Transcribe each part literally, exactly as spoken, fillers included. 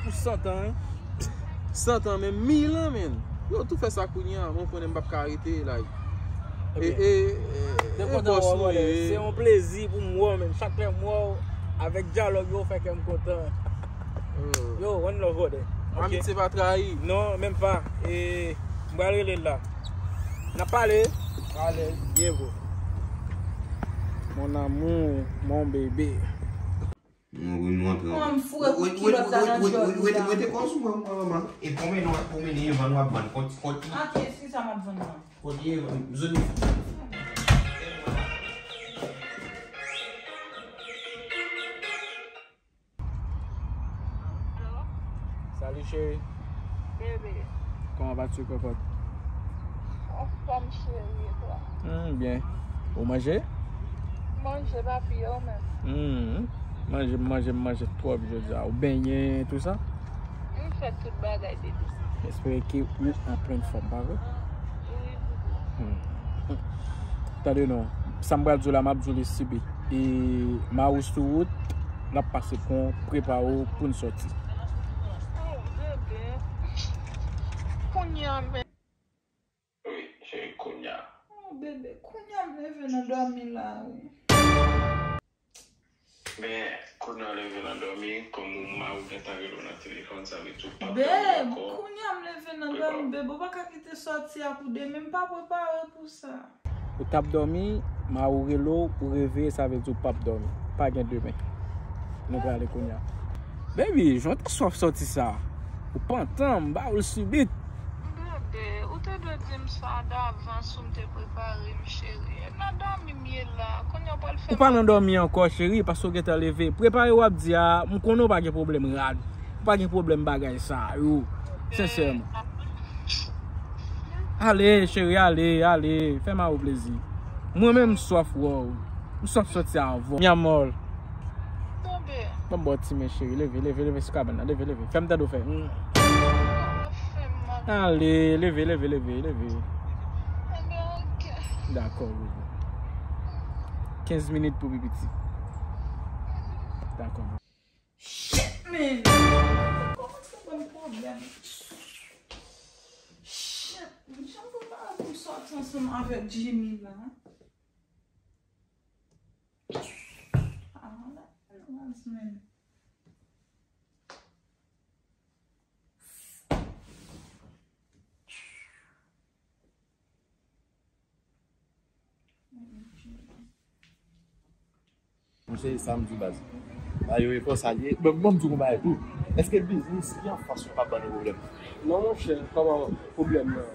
Pou san tan, hein. San tan, men mil an, men. Yo, tou fè sa kounye a, mwen konnen m p ap ka rete, like. E, e, e, e bòs nou ye. Se yon plezi pou m wè w, men. Chak lè m wè w, avèk dyalòg yo, fè kè m kontan. Yo, one love, brother. Amitye pa trayi. Non, menm pa. E, m pral rele l la. N ap pale. Ale, ye, bro. Mon amour, mon bébé. Nou, nou antre. Kòman m foure kout kilòt la nan djòl li la? Rete kòz ou, manman. E konbyen nou ap, konbyen Evan nou ap vann? Kont, kont. A kiyès ki sa m ap vann la? Kont Evan, zòn. Salut chérie. Bébé. Comment vas-tu, cocotte? Anfòm, cheri, e twa? Hmm, byen. Ou manje? Manje, papi, e ou menm? Hmm. Manje, manje, manje twòp jodi a. Ou benyen, tou sa? M fè tout bagay, bebe. M espere ke ou an plen fòm, pa vre? Wi, bebe. Hmm. Tande non, sa m pral di w la, m ap di w li sibi. E Maris sou wout, n ap pase pran w, prepare w pou n sòti. Oh, bebe. Kounye a, men. Wi, cheri, kounye a. Oh, bebe, kounye a m leve nan dòmi la, wi. Men, kounye a w leve nan dòmi, kòm ou mari w gentan rele w nan telefòn, sa vle di ou p ap dòmi ankò. Bebe, kounye a m leve nan dòmi, bebe, ou pa ka kite sòti a pou demen, m pa prepare pou sa. Ou t ap dòmi, mari w rele w, ou reveye, sa vle di ou p ap dòmi. Pa gen demen. Nou prale kounye a. Baby, jan w te swaf sòti sa. Ou pantan, m ba ou l sibit. Bebe, ou te dwe di m sa davans pou m te prepare m, cheri. E nan dòmi m ye la. Kounye a w pral fè m. Ou pa nan dòmi ankò, cheri, paske w gentan leve. Prepare w ap di a, m konnen w pa gen pwoblèm rad. Ou pa gen pwoblèm bagay sa yo. Sensèman. Ale, cheri, ale, ale. Fè mari w plezi. Mwen menm, m swaf wè w. M swaf sòti avè w. Mi amor. Tonbe. Ban m ba w ti men, cheri. Leve, leve, leve sou kabann nan. Leve, leve. Fè m tande w fè. Mm. Ale, leve, leve, leve, leve. Dakò, bebe. Kenz minit pou pi piti. Dakò. Shit, man! Kòmanse ban m pwoblèm. Shit, jan m prepare pou m sòti ansanm avèk Jimmy la. Ah, la, la, man. Monchè, e sa m di w baz. Ba yo efò sa l ye. Bon, bon, m di w yon bagay tou. Èske biznis ki anfas yo p ap ban nou pwoblèm? Non, monchè, kòman pwoblèm nan?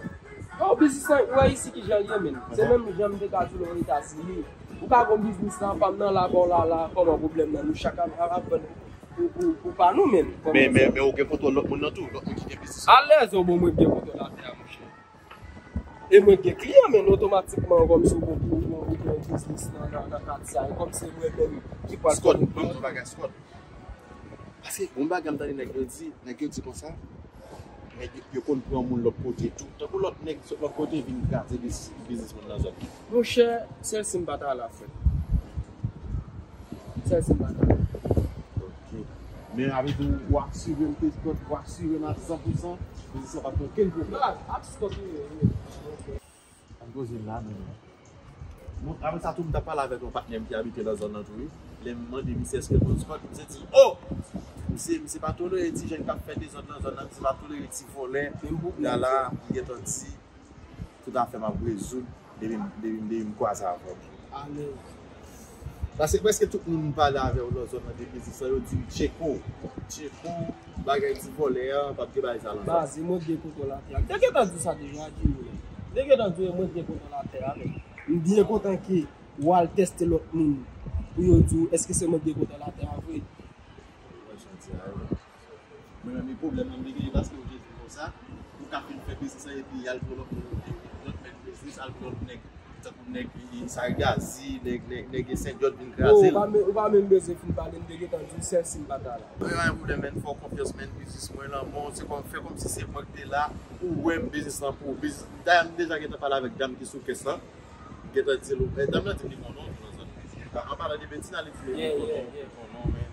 Oh, biznis lan, ou wè isi ki jan l ye, menm. Se menm jan m te ka di w lè w Etazini. Ou ka gon biznis nan pa m nan la, bon, la, la, kòman pwoblèm nan? Nou chak ap, ap, ap vann pou, pou, pou pa nou menm. Men, men, men ou gen kontwòl lòt moun nan tou, lòt moun ki gen biznis. Alèz, o bon, mwen gen kontwòl atè a, monchè. E mwen gen kliyan, men otomatikman, kòmsi ou gen, ou gen, ou gen biznis nan, nan, nan katye a, e kòmsi mwen menm ki pral Scott, ban m di w bagay, Scott. Paske, bon bagay m tande nèg yo di, nèg yo di konsa, nèg yo, yo konn pran moun lòt kote tou. Tankou lòt nèg sot lòt kote vin kraze biznis, biznis moun nan zòn. Monchè, sèl si m pa ta la, frè. Sèl si m pa ta la. Ok. Men avèk ou, ou asire m ke Scott, ou asire m a san pou san, biznis la p ap gen okenn pwoblèm. Ap Scott, wi, wi. An koze m la, men. Bon, apre sa tou, m t ap pale avèk yon patnè m ki abite nan zòn nan tou, wi. Lè m mande misye èske l konn Scott, misye di, oh! Misye, misye pa tolere ti jèn k ap fè dezòd nan zòn nan, misye pa tolere ti vòlè. Gala, m gentan di, tout afè m ap rezoud, depi m, depi m, depi m kwaze avè w. Alèz. Paske prèske tout moun m pale avè yo nan zòn nan de biznis lan, yo di m tcheko. Tcheko, bagay ti vòlè a, p ap gen bagay sa nan zòn. Baz, e mwen gen kontwòl atè a. M te gentan di sa deja, Jimmy. M te gentan di w e mwen gen kontwòl atè a, men. M byen kontan ke w al tèste lòt moun pou yo di w èske se mwen gen kontwòl atè a vre. Mwen janti a, wi. Mwen menm, e pwoblèm nan m te genyen paske ou te di m konsa, ou ka fin fè biznis lan epi y al pran lòt moun, lòt mèt biznis, al pran lòt nèg, tankou nèg, i, i, sa Gazi, nèg, nèg, nèg Sendyòt vin kraze l. Ou pa menm, ou pa menm bezwen fin pale, m te gentan di w sèl si m pa ta la. Mwen pa gen pwoblèm, men fè w konfyans, men biznis mwen lan, bon, se kòm, fè kòmsi se mwen ki te la, ou wè m biznis lan pou ou. Biznis, dayè, m deja gentan pale avèk dam ki sou kès lan. Gentan di l, eh, dam nan di m li konnen w tou nan zòn. An palan de Betina, li di m li konnen w, li konnen w, men.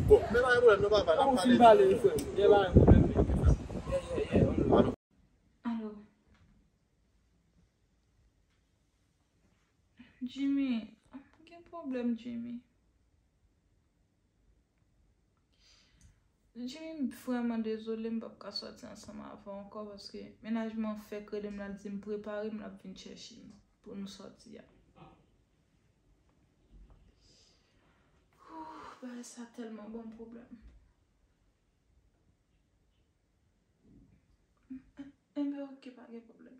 Bon, men pa gen pwoblèm non papa, n ap pale. Ou fin pale wi frè m. Gen pa gen pwoblèm men. Alo. Jimmy, gen pwoblèm Jimmy. Jimmy, m vrèman dezole, m p ap ka sòti ansanm avè w ankò paske mennaj mwen fèk rele m, l ap di m prepare m, l ap vin chèche m pou nou sòti a. Ooh, bagay sa tèlman ban m pwoblèm. Enben, oke, pa gen pwoblèm.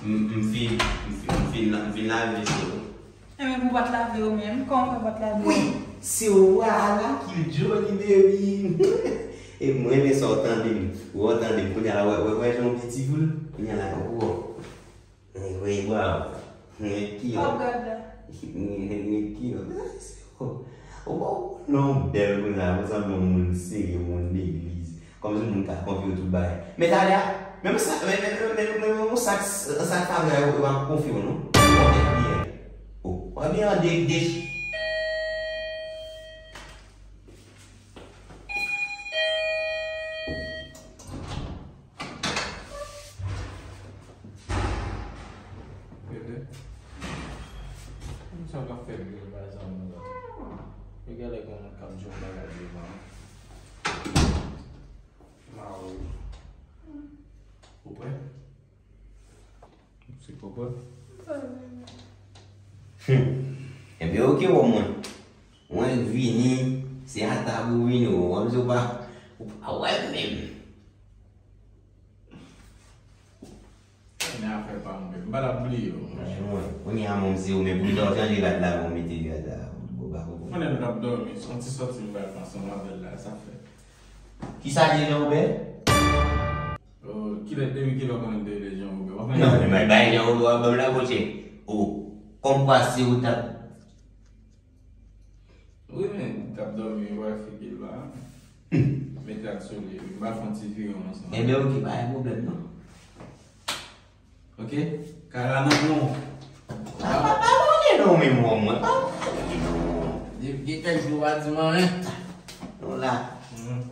M, m fin, m fin, m fin, m fin lave veso yo. Enben, pou w pa t lave yo menm, kòman w fè pa t lave yo? Wi, se w a la ki Johnny Berry. E mwen renmen sa w tande m. Wè w tande m. Kounye a la, wè, wè, wè jan w byen ti vou l. Kounye a la, wè. Anyway, bro. Mwen ki yon. Mwen ki yon. Mwen ki yon. Ou pa wè non bèl moun la, ou sanble yon moun serye, moun legliz. Kòmsi moun ka konfye w tout bagay. Men talè a, menm sa, men, men, men, men, men, men, sa, sa k favè yo, yo pa konfye w non. Ou pa byen. Ou pa byen an de, de. Tete. Sa w ap fè m yo, pa egzanp, la? Yo genlè gen yon moun k ap di yon bagay devan. Mawi. Ou prè? Se papa. Hmm. Ebyen, oke, wè mwen. Mwen vini, se a tab ou vini, wè. Wè, se pa, ou pa wè menm. Men afè pa m, m pa t ap bliye w, monchè. Mwen, kounye a, mwen, se ou, men pou w chanje rad la, mwen mete rad la, ou pa konprann. Konnen nou t ap dòmi, se yon ti sòti m pral fè ansanm avè l la, sa fè. Kisa li Jean Robert? Oh, kilè, depi kilè w konnen m te rele Jean Robert? W ap Non, men bay Jean Robert w ap ban m la, monchè. Oh, kòmkwa si ou t ap Wi, men, t ap dòmi, w wè figi l la. Mete ak sou li, m pral fè yon ti vire ansanm. Enben, oke, pa gen pwoblèm, non. Oke? Kay la nan men w. Pa, pa, pa pale non, men mwen, mwen, pa pale non. Gen, gen kèk jou w pa di m anyen. Non, la. Mhm.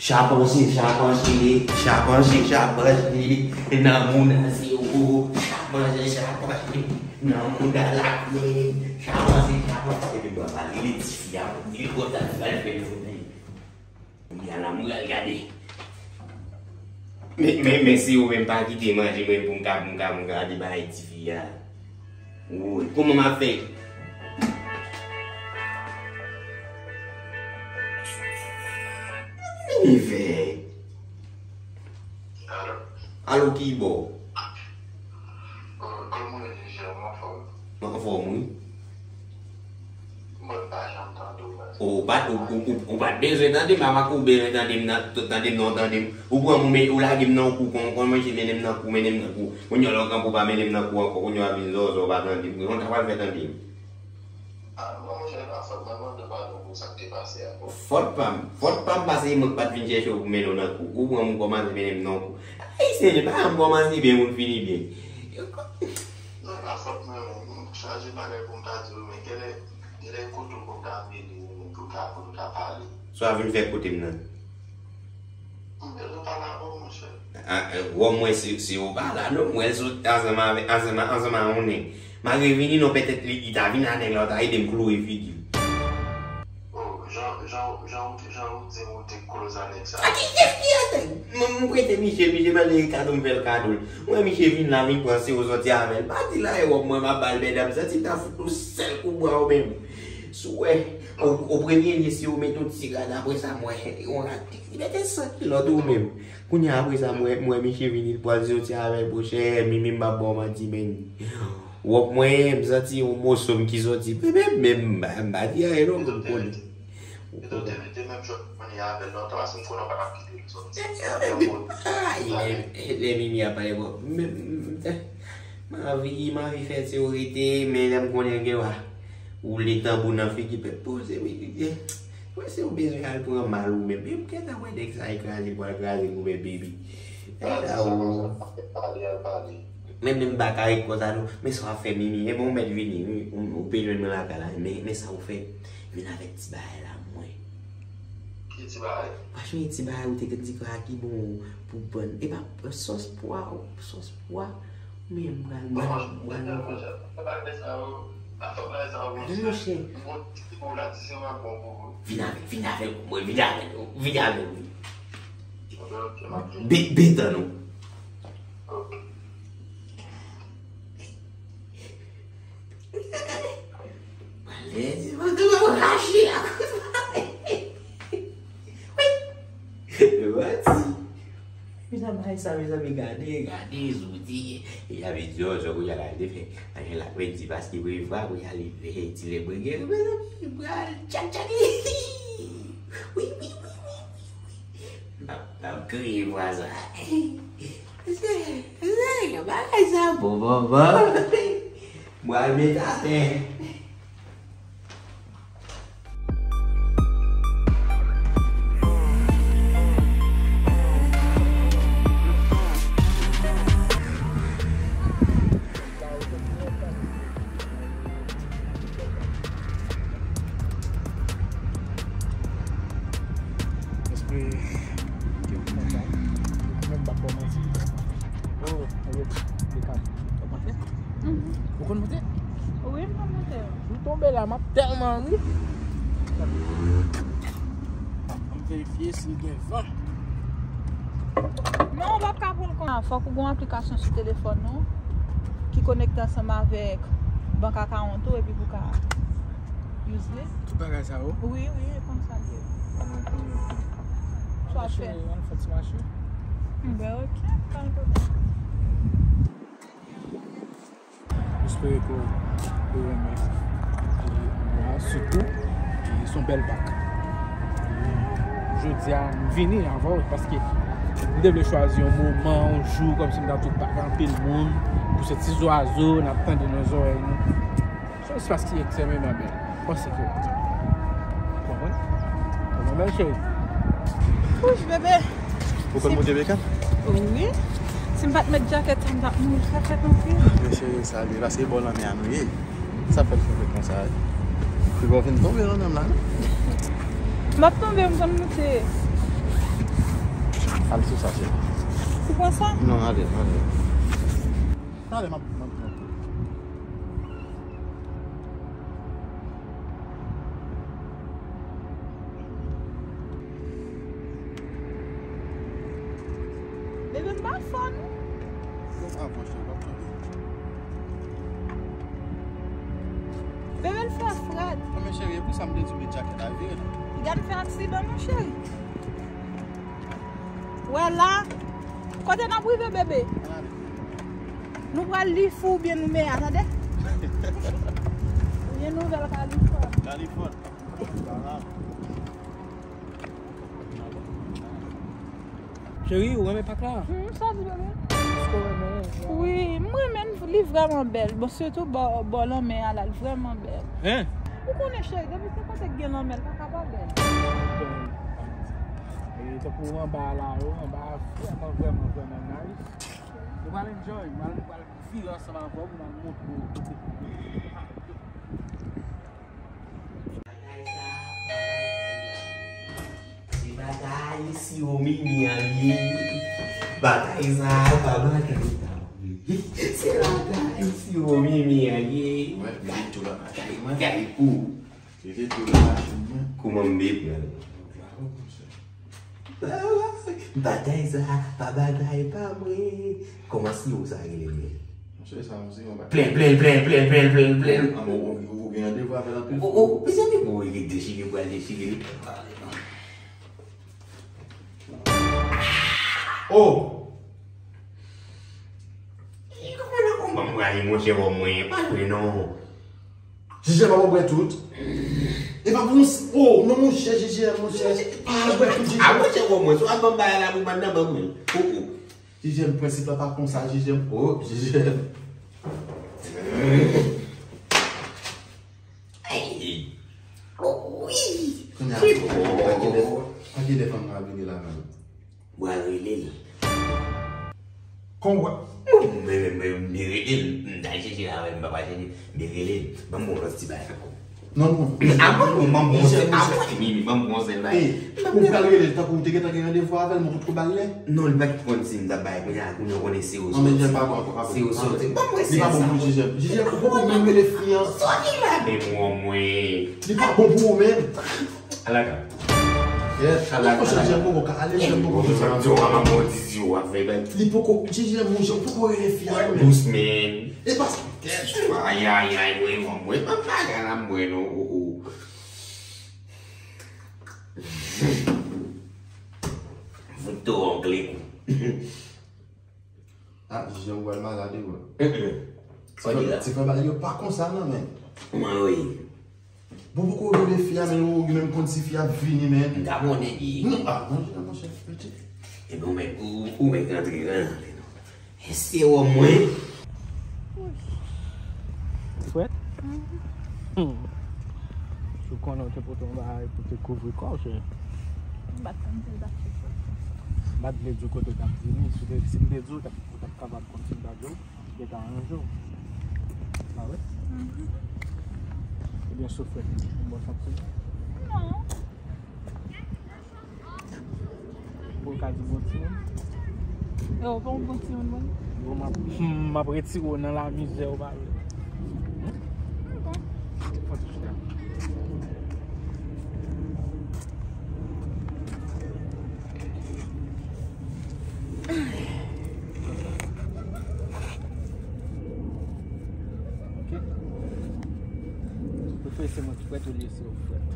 Chapanse, chapanse, chapanse, chapanse, nan mouda se ou. Chapanse, chapanse, nan mouda la, men, chapanse, chapanse. Epi bwa pale, li tifi a, li kontan, li pral fè l founen. Kounye a la, m pral gade. Men, men, men, si ou menm pa kite manje mwen pou m ka, pou m ka, pou m ka gade bagay tifi a. Woy, kòman m ap fè? Vini fè. Alo? Alo, ki bò? Kòman w ye, Jean? M anfòm. M anfòm, wi. Mwen pa janm tande w, baz. Ou pa, ou, ou, ou, ou pa t bezwen tande m, apa ke ou bezwen tande m nan, tande m nan, tande m. Ou pran m, ou lage m nan kou, kon, kon manje mennen m nan kou, mennen m nan kou. Kounye a lè w kanpe w pa mennen m nan kou ankò, kounye a w ap vin zòzò, w pa tande m. Kounye a w ta pral fè tande m. Ah, non, monchè, e pa fòt mwen, mande w padon pou sa k te pase a, bro. Fòt pa m, fòt pa m, paske e mwen k pa t vin chèche w pou mennen w nan kou. Ou pran m, ou kòmanse mennen m nan kou. Ayisyen, li pa janm kòmanse byen, moun fini byen. Non, e pa fòt mwen, men, m chaje bagay pou m ta di w, men genlè, genlè kote w pou m ta vini, pou m ta, pou nou ta pale. Sa w vin fè kote m nan? M bezwen pale avè w, monchè. Ah, eh, wè mwen se, se ou pa la, non, mwen sot ansanm avè, ansanm, ansanm a yon nèg. Malgre vini non, petèt li, li ta vin a nèg la, ou ta ede m kloure figi l. Oh, jan, jan, jan ou te, jan ou di m ou te close a nèg sa. A ki kès ki a nèg? Mwen, m prete misye, misye mande kado, m fè l kado l. Mwen, misye vin la, vin pran se ou sòti avè l. Pa di la, e wòb mwen, m ap ba l, medam, santi m ta fout ou sèl kou bwa ou menm. Si w wè, o, o premye lye, si ou mete yon ti rad, apre sa, m wè, yon rad, li mete san kilòt ou menm. Kounye a, apre sa, m wè, m wè misye vini, li pral soti avè l, monchè, Mimi, m p ap ba w manti, men. Wòb mwen, m santi yon moso m ki soti. Men, men, men, m pa, m pa di anyen non, men m konnen. Ou konnen. Ay, lè, lè Mimi ap pale, bon, m, m, m anvi, m anvi fè ti rete, men lè m konnen gen wa. Woule tanbou nan figi, pèp poze, wi, wi, wi. Mwen, si w bezwen al pran mal ou menm, men m gentan wè nèg sa e kraze, pral kraze goumen, baby. Nèg sa ou. Pale, al pale. Men, men m pa ka ret konsa non. Men sa w ap fè, Mimi. Ebyen, ou mèt vini, wi. Ou, ou pe jwenn mwen lakay la. Men, men sa ou fè. Vin avèk ti bagay la, mwen. Ki ti bagay? Franchman, ti bagay ou te di kwa ki bon pou bann. E pa sòs pwa, sòs pwa. Men m pral, m pral, m pral ankò. Non, monchè. Vin avè, vin avè, mwen, vin avè, vin avè, wi. Be-, beta nou. Pale, di mwen, mwen rache la. Wi. Mezanmi, bagay sa, mezanmi, gade, gade, zouti. E avè di, oh, zò, kounye a la, li te fè. Anyen la, mwen di, paske mwen vwa, kounye a, li fè ti lè mwen gen, mezanmi, li pral tchak, tchak. Wi, wi, wi, wi, wi, wi. M ap, m ap kriye vwa sa. Mesye, mesye, bagay sa bon, bon, bon. Mwen al met atè. Espere ke w kontan. Mwen menm m p ap ba w manti. Oh, mwen yo, de kab. Ou konn monte? Mhm. Ou konn monte? Wi, m konn monte. M tonbe la, m ap tèlman ri. M verifye si l gen van. Non, ou p ap ka pran l konsa. Fòk ou gen yon aplikasyon sou telefòn ou ki konekte ansanm avèk bank akawont ou epi pou ka use li. Tout bagay sa yo? Wi, wi, e konsa l ye. Swa fè. Ann fè ti mache. Ben, oke, pa gen pwoblèm. M espere ke ou renmen, e, mwa, sitou, e, se yon bèl bak. Jodi a, m vini avè w paske m te vle chwazi yon moman, yon jou, kòmsi m t ap tou pale anpil moun, pou se ti zwazo n ap tande nan zòrèy nou. Se yon espas ki ekstrèmeman bèl. Panse ke. Konprann? Konprann, bèl cheri? Wouch, bebe. Ou konn monte bekàn? Wi. Si m pa t met djakèt sa, m t ap mouri fèfèt anpil. Mesye, sa li, paske bò lanmè a nou ye. Sa fè l fè konsa. Pi bon vin tonbe nan nanm la, non? M ap tonbe, m konn moute. Al sou sa, cheri. Ou pran sa? Non, ale, ale. Ale, m ap, m ap, m ap. Bebe, m pa fò, non. Bon, avanse, w ap tonbe. Bebe, l fè frèt. Non, men cheri, e pou sa m te di w met djakèt la, vire non. Piga n fè aksidan, non, cheri. Wè la. Kote n ap rive, bebe? Ann ale. Nou pral Lifou oubyen nou Meya, tande? Oubyen nouvèl Kalifòn. Kalifòn. Cheri, ou renmen pak la? Hmm, sa di bebe? Èske w renmen l? Wi, m renmen l, li vrèman bèl. Bon, sitou bò, bò lanmè a la, li vrèman bèl. Hein? Ou konnen, cheri, depi se kote k gen lanmè, l pa ka pa bèl. Bon, e tankou anba a la, yo, anba a vrèman, vrèman, vrèman nice. Nou pral enjoy, nou pral, nou pral vire ansanm avè w pou n al montre w kote. Se batay siwo mimi an ye. Batay sa a pa batay ta mwen. Se batay siwo mimi an ye. Mwen, mwen tou la, mwen. Kay, kay, kay pou. Kite tou la, machin mwen. Kouman m bezwen? Batay sa, pa batay pa mwen. Kòman siwo sa rele menm? Monchè, sa yon siwo ba. Plen, plen, plen, plen, plen, plen, plen. Ah, bon, ou, ou gen randevou avè l anpil fwa. Oh, oh, mezanmi, bon, li dechire, pral dechire. Oh! E kòman nan konba m prale, monchè, wè mwen, pa jwe non. Jijè pa bwè tout. E pa pou nou, oh, non, monchè, Jijè, monchè. Pa bwè tout, Jijè. A, monchè, wè mwen, si w ap ban m bagay la, pou bann nan, ban mwen. Oh, oh. Jijè, prensip la pa konsa, Jijè. Oh, Jijè. Ay. Oh, wi. Kounye a, pa gen lè, pa gen lè fanm nan ap vini la menm. Mwen rele l. Konwè. Mwen, mwen, mwen, mwen rele l. M ta chèche l avè m, m pa chèche. Mwen rele l. Ban m yon lòt ti bagay ankò. Non, non. A, ban m, ban m yon sèl. A, mwen, mimi, ban m yon sèl bagay. Ou pral rele l tankou ou te gentan gen randevou avè l, mwen potko ba l lè. Non, li pa t konn si m t ap bay kounye a, kounye a konnen se ou soti. Non, men Jijè pa bon ankò, pa bon. Se ou soti. Ban mwen sèl sa. Li pa bon pou Jijè. Jijè, ou poko menm rele fi an. Soti la, men mwen, mwen. Li pa bon pou ou menm. Alaka. Yes, alaka. Jijè poko ka ale, Jijè poko bezwen. Yo, mama, bon, di, di, w ap fè, ben. Li poko, Jijè, monchè, ou poko rele fi a, non, men. Dous, men. E pa sa. Ay, ay, ay, mwen, mwen, mwen, pa bagay la, mwen, non, oh, oh. Fout tou ongle kou. Ah, Jijè, ou pral malad, wi. Mm-mm. Ti frè, ti frè bagay yo pa konsa, non, men. Mwen, wi. Bon, poko rele fi a, men ou menm konn si fi a vini, men. M ta konnen li. Non, ah, non, non, monchè, piti. Ebyen, ou menm, ou, ou menm rantre, rantre, non. Èske w mwen? Ou prèt? Mhm. Hmm. Si w konnen w te pote yon bagay pou te kouvri kò w, cheri. M pa t konn si l t ap fè sa. M pa t vle di w kote w t ap vini. Si w te, si m te di w, w t ap, w t ap kapab konn si m ta di w, m te ka ranje w. Pa vre? Mhm. Ebyen, soufle. Yon bon santiman? Non. Ou ka di bon timoun? Yo, pa yon bon timoun, bon. Bon, m ap, m ap retire w nan lamizè, ou pa vle. Bon. Fò ti chita. Ok. Ou prese mwen frèt olye se ou frèt.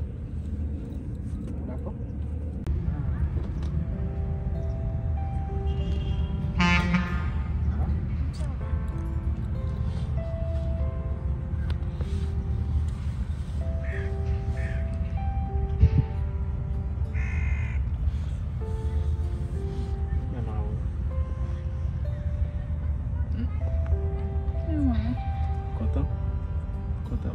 Dakò?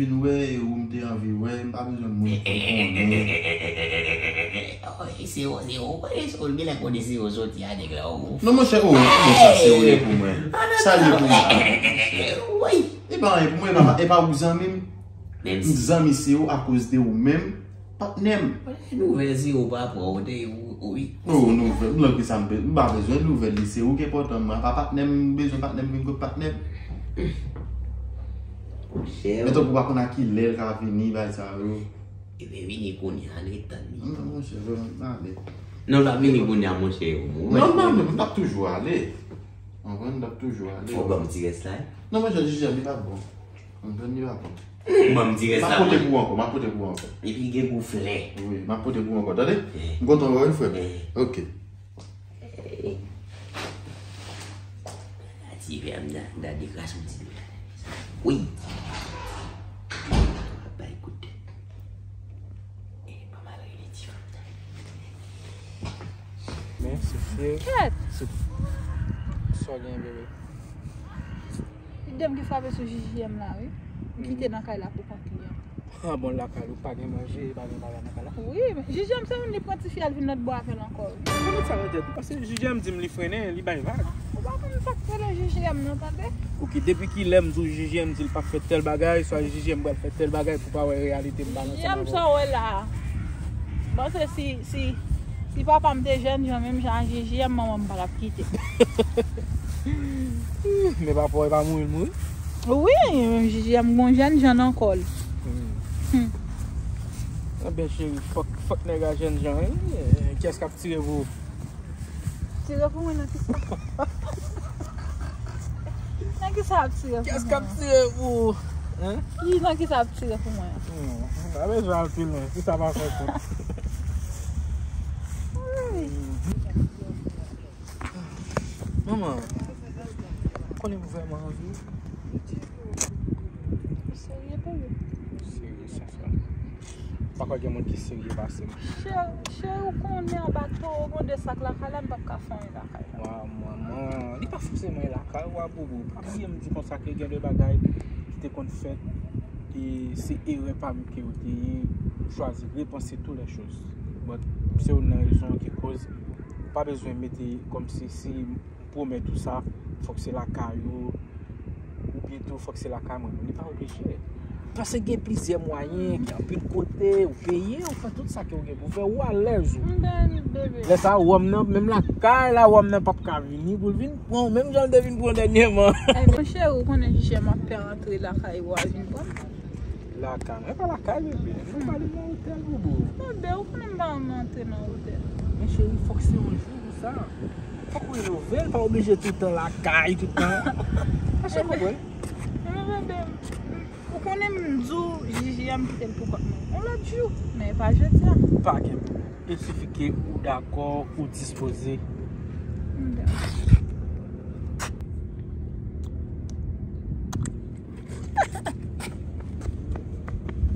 vin wè, e ou m te anvi wè, m pa bezwen moun pou konnen. Oh, e se ou, se ou, e se ou, l genlè konnen se ou soti a, nèg la, ou. Non, monchè, oh, monchè, se ou ye pou mwen. Sa l ye pou mwen. Woy. E pa anyen pou mwen, e pa, e pa ou zanmi m. M zanmi se ou akoz de ou menm, patnè m. Nouvèl se ou pa pran, ou te, ou, ou, wi. Oh, nouvèl, m lòk sa m be-, m pa bezwen nouvèl, li se ou ki enpòtan, mwen pa patnè m, m bezwen patnè m vin kot patnè m. Monchè. Men tankou pa konn a ki lè l ka vini, bay sa yo. Ebyen, vini kounye a, n ret tann li. Non, monchè, vrèman, m ale. Non, l ap vini kounye a, monchè, ou. Non, m pa menm, m t ap toujou ale. Konprann, m t ap toujou ale. Fò ban m ti rès la, wi. Non, monchè, jijè, li pa bon. Konprann, li pa bon. Ban m ti rès la, mwen. M ap pote pou ou ankò, m ap pote pou ou ankò. Epi gen gou flè. Wi, m ap pote pou ou ankò, tande? Eh. M kontan wè w, wi, frè m. Eh. Ok. Eh. Ti vè m nan, gade kras yon ti dlo la. Wi. Bay kout tèt. Eh, pa mal rele ti fanm nan. Men, se, se, kèt! Se, se Sa w gen, bebe? Li de m ki frape sou J J M la, wi. M kite nan kay la pou kont li an. Ah bon, lakay ou pa gen manje, pa gen bagay nan kay la? Wi, men J J M se youn li pran tifi al vin lòtbò avè l ankò, wi. Ou met sa nan tèt ou, paske J J M di m li frennen, li bay vag. Ou pa konn sa k rele J J M non, tande? Ok, depi kilè m di w J J M di l p ap fè tèl bagay, swa J J M pral fè tèl bagay pou pa wè reyalite m pa nan J J M sa w wè la a. M panse si, si, si papa m te jèn jan menm jan a J J M, manman m pa t ap kite m. Men papa w pa mouri, l mouri? Wi, J J M gon jèn jan nan kò l. Hmm. Ebyen, cheri, fòk, fòk nèg a jèn jan, wi. Kiyès k ap tire pou ou? Tire pou mwen nan kisa? Nan kisa ap tire pou mwen? Kiyès k ap tire pou ou? Hein? Ki nan kisa ap tire pou mwen? Hmm, pa bezwen al pi lwen, kisa pa fè kont. Wi. Manman, konnen m vrèman anvi w. Ou serye, bebe? Serye, sa frè m. Pa kwè gen moun ki serye pase m. Cheri, cheri, ou konnen anba towo gon de sak lakay la, m p ap ka fè anyen lakay la. Wa, manman, li pa fòseman lakay ou a, boubou. Pa bliye m di konsa ke gen de bagay ki te konn fèt, e se erè pa m ke yo te ye, m chwazi repanse tout lè choz. But se youn nan rezon ki koz ou pa bezwen mete kòmsi si m pwomèt ou sa, fòk se lakay ou, oubyen tou fòk se lakay mwen menm. Li pa oblije. Paske gen plizyè mwayen, gen anpil kote, ou peye, ou fè tout sa ke ou gen pou fè, ou alèz ou. M beni, bebe. Lè sa a, wòm nan, menm lakay la, wòm nan p ap ka vini pou l vin pran w, menm jan l te vin pran dènyèman. Ay, monchè, ou konnen J J M ap pè antre lakay ou al vin pran m. Lakay mwen, pa lakay, bebe. Mwen pale nan otèl, boubou. Bebe, ou konnen m pa renmen antre nan otèl. Men cheri, fòk se yon jou pou sa. Fòk ou renove l, pa oblije tout tan lakay, tout tan. Èske w konprann? Men bebe, ou konnen m di w J J M kite l pou kont mwen. Yon lòt jou, men e pa jodi a. Pa gen pwoblèm. Il suffit ke ou dakò, ou dispoze. M dakò.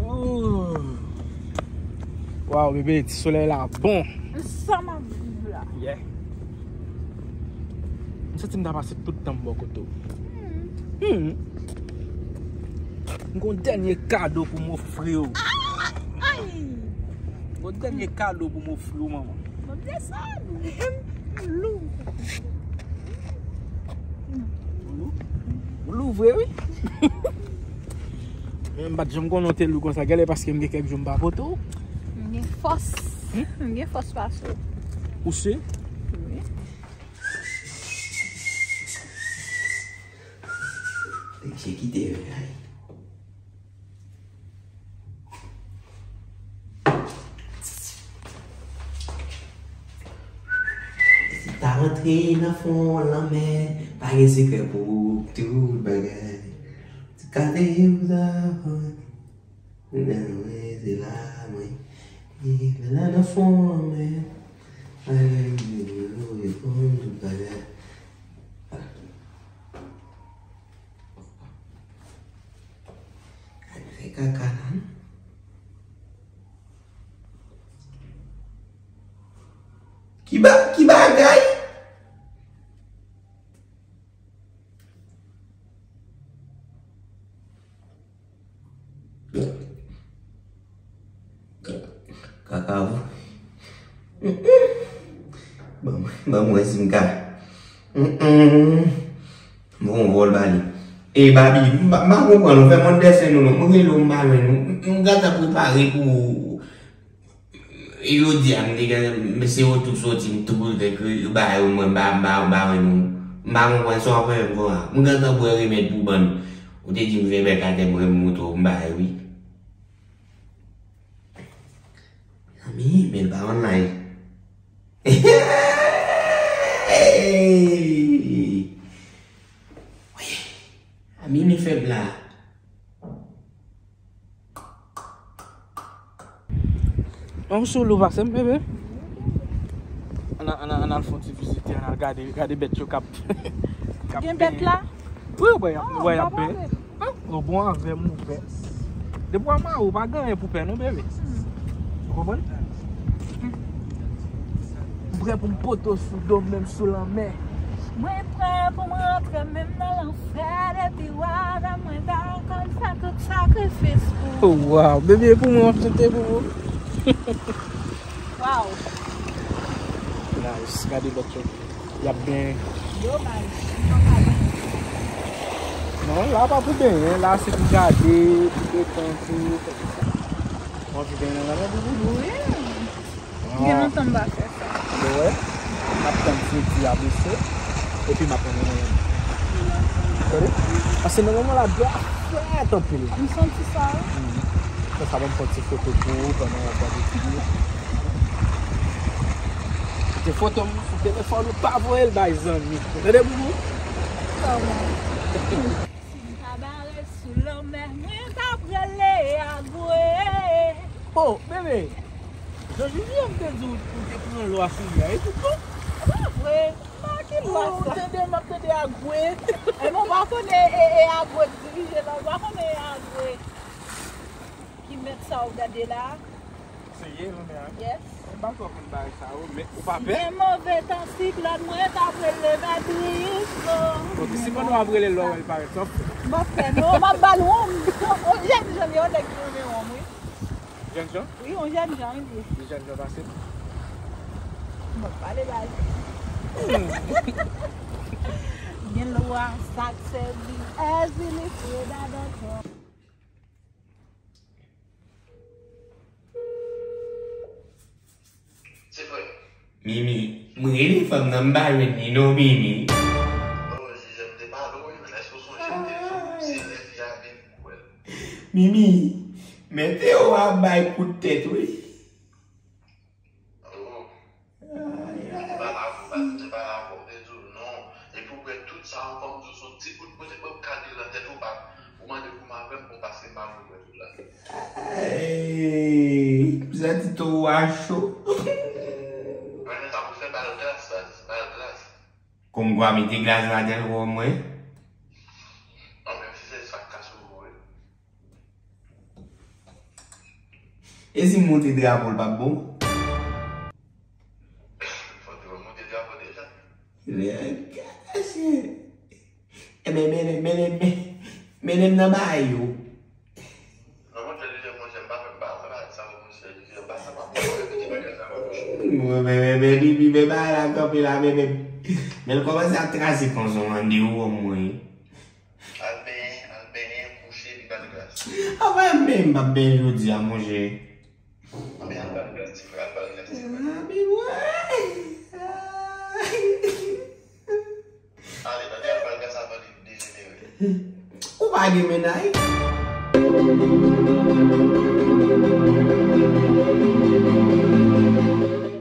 Ooh. Waw, bebe, ti solèy la bon. Sa m ap viv la. Yeah. M santi m ta pase tout tan m bò kote w. Hmm. M gon dènye kado pou m ofri w. Ay! M gon dènye kado pou m ofri w, manman. Mwen desann. Lou. Lou? Lou vre, wi. Men m pa t janm konnen w te lou konsa. Genlè paske m gen kèk jou m pa pote w. M gen fòs. Hmm? M gen fòs pase w. Ou si? Wi. Mesye kite yo, ay. Si ta rantre nan fon lanmè, pa gen sekrè pou tout bagay. Ti kate yo ta fon. Nan mwen, se la mwen. E la nan fon lanmè. Ay, yo konn tout bagay. Al fè kaka la, non? Ki ba-, ki bagay? Kaka vre. Ban mwen, ban mwen wè si m ka. Mm-mm. M voye yon vòl ba li. E Babi, m pa, m pa konprann ou, fè m yon desen nou non. M rele w, m pa jwenn ou. M, m gentan prepare pou ou. E jodi a, m te gen, mesye yo tou soti, m tou pran kèk bagay yo, mwen, m pa, m pa, m pa jwenn ou. M pa konprann sa w ap fè m konsa. M gentan bwè remèd pou bann. Ou te di m vin bèk atè, mwen, m montre w, m bay wi. Mezanmi, men l pa online. Wi. A minuit fèb la. An sou lou pase m, bebe. Ann al, ann al, ann al fè yon ti vizite, ann al gade, gade bèt yo k ap, k ap benyen. Gen bèt la? Wi, wè, y ap, wè, y ap benyen. An, bon avè m, ouvè. Depi w a mari w, pa gen anyen pou pè, non, bebe. Ou konprann? M prè pou m pote w sou do m, menm sou lanmè. Mwen prè pou m rantre menm nan lanfè depi w avè mwen, dakò m fè tout sakrifis pou ou. Oh, wow, bebe, pou mwen w ap chante pou mwen. Wow. Nice, gade lòt yo. Y ap benyen. Domaj, m pa ka benyen. Non, la pa pou benyen, la se pou gade, pou detann, pou fè tout sa. Ou anvi benyen nan lanmè pou ou? Wi. Gen lontan m pa fè sa. Ou wè? M ap tann fredi a bese, epi m ap pran nan lanmè. Tande? Paske nan moman la, dlo a frèt anpil. M santi sa, wi. Hmm. Fè sa, ban m pran ti foto pou ou pandan w ap gade figi. Kite foto m sou telefòn ou, pa voye l bay zanmi. Ou tande, boubou? Kòman? Si m ta bare sou lanmè, mwen t ap rele Agwe. Oh, bebe! Jan Vivian te di w, ou te pran lwa sou li a, e tout bon? E pa vre. Nan ki lwa sa? Oh, tande, m ap tande Agwe. E bon, w pa konnen e, e Agwe k dirije la, w pa konnen e Agwe ki mèt sa w gade la. Serye, lanmè a? Yes. M pa twò konn bagay sa yo, men ou pa pè? Gen move tan siklòn, mwen t ap rele Mètris, non. Ok, si pandan w ap rele l, lè w wè l parèt, sa w ap fè? M ap fè, non, m ap ba l wonm. On jèn jan, yon nèg ki renmen wonm, wi. Jèn jan? Wi, yon jèn jan, wi, li. Li jèn jan pase m. M ap pale ba li. Hmm. Gen lwa sa k sèvi, èzi li fre dadan twòp. Se vre. Mimi, m rele fanm nan, m pa jwenn li non, Mimi. Oh, Jijè, m te pale w, wi, men èske w sonje m te di w, se lè fi a vin pou wè l? Mimi, men Teo ap bay kout tèt, wi. Oh. Ay, ay. M te pale avè w, m te pale avè w, m te di w non. Epi w wè tout sa ankò, m di w se yon ti kout kote pou m ka di l nan tèt ou, pa, ou mande pou m avè m, bon, paske m pa vle wè tout la. Ey, m santi tou a cho. Mwen, men sa pou fè, ba l glas, ba l glas. Kòmkwa mete glas ladan l pou mwen. An, menm si se sa k ka sou ou, wi. E si m monte drapo l p ap bon? Fò w te monte drapo deja. Gade, gade, chè. Ebyen, mennen, mennen, mennen, mennen m nan bagay yo. Non, monchè, Jijè, monchè, m pa fè m pa sa, sa, monchè, Jijè, m pa sa, pa bon, repete bagay sa, pa bon. Mwen, men, men, men, li, li, men, bagay la kanpe la, men, men, men, l kòmanse ap trase konsa, m ande ou, mwen. Al benyen, al benyen, kouche, epi ba l glas. Anfen, men, m p ap benyen jodi a, monchè. Anben, al ba l glas, ti frè, al ba l glas, ti frè. Ah, men, wè. Ale, tande, al ba l glas avan li dejenere. Ou pa gen mennaj?